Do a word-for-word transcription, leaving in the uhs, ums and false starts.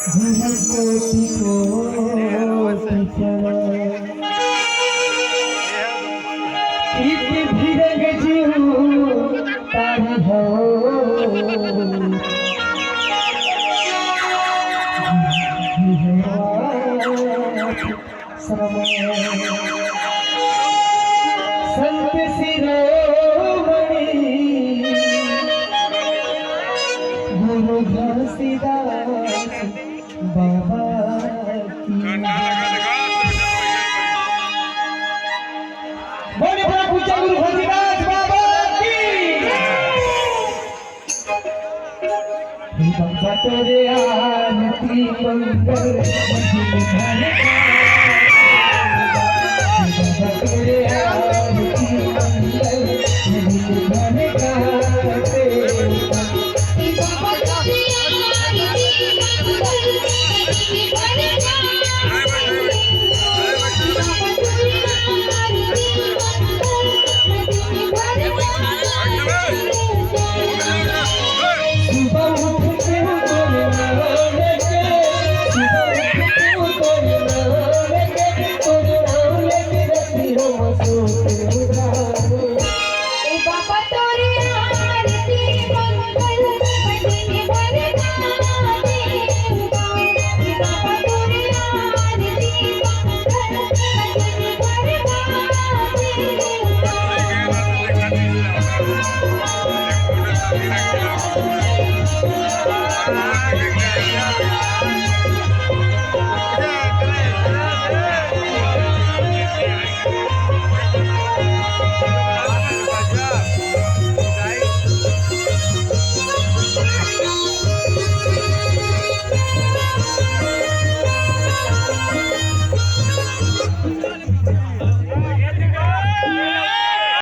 गुरु कोटि कोटि प्रणाम। इति भीरग जीव तारी हो। संत शिरोमणि गुरु घासीदास बाबा की। बोले, बोले, पूज्य गुरु घासीदास बाबा की। हे बाबा तोरे आरती मंगल मंजिल घर का।